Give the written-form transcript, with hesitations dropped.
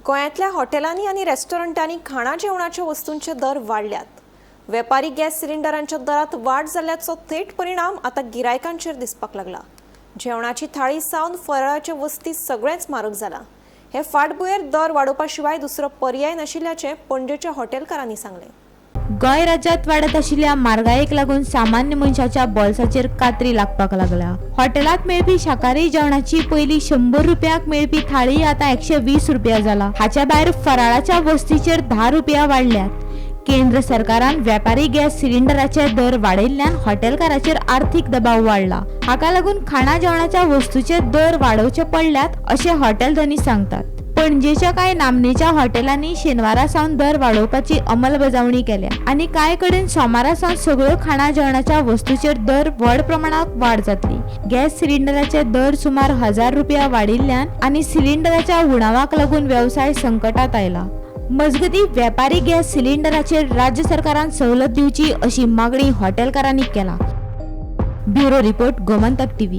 गोंयांतल्या हॉटेलांनी आनी रेस्टॉरंटांनी खाणा जेवणाच्या वस्तूंचे दर वाडल्यात. वेपारी गॅस सिलिंडरांच्या दरात वाड जाल्ल्याचो थेट परिणाम आतां गिरायकांचेर दिसपाक लागला. जेवणाची थाळी सावन फराळाच्यो वस्ती सगळेंच म्हारग जालां. हे फाटभुंयेर दर वाडोवपा शिवाय दुसरो पर्याय नाशिल्ल्याचें पणजेच्या हॉटेलकारांनी सांगलें. गोंय राज्यांत वाडत आशिल्ल्या म्हारगायेक लागून सामान्य मनशाच्या बोल्साचेर कात्री लागपाक लागल्या. हॉटेलांत मेळपी शाकाहारी जेवणाची पयलीं 100 रुपयांक मेळपी थाळी आतां 120 रुपया जाला. हाच्या भायर फराळाच्या वस्तीचेर 10 रुपया वाडल्यात. केंद्र सरकारान वेपारी गॅस सिलिंडराचे दर वाडयल्ल्यान हॉटेलकाराचेर आर्थीक दबाव वाडला. हाका लागून खाणा जेवणाच्या वस्तूचे दर वाडोवचे पडल्यात अशें हॉटेल धनी सांगतात. पणजेच्या कांय नामनेच्या हॉटेलांनी शेनवारा सावन दर वाडोवपाची अंमलबजावणी केल्या आनी कांय कडेन सोमारा सावन सगळ्यो खाणा जेवणाच्या वस्तूचेर दर व्हड प्रमाणात वाड जातली. गॅस सिलिंडराचे दर सुमार 1000 रुपया वाडिल्ल्यान आनी सिलिंडराच्या उणावाक लागून वेवसाय संकटात आयला. मजगती, वेपारी गॅस सिलिंडराचेर राज्य सरकारान सवलत दिवची अशी मागणी हॉटेलकारांनी केला. Bureau report, Gomantak TV.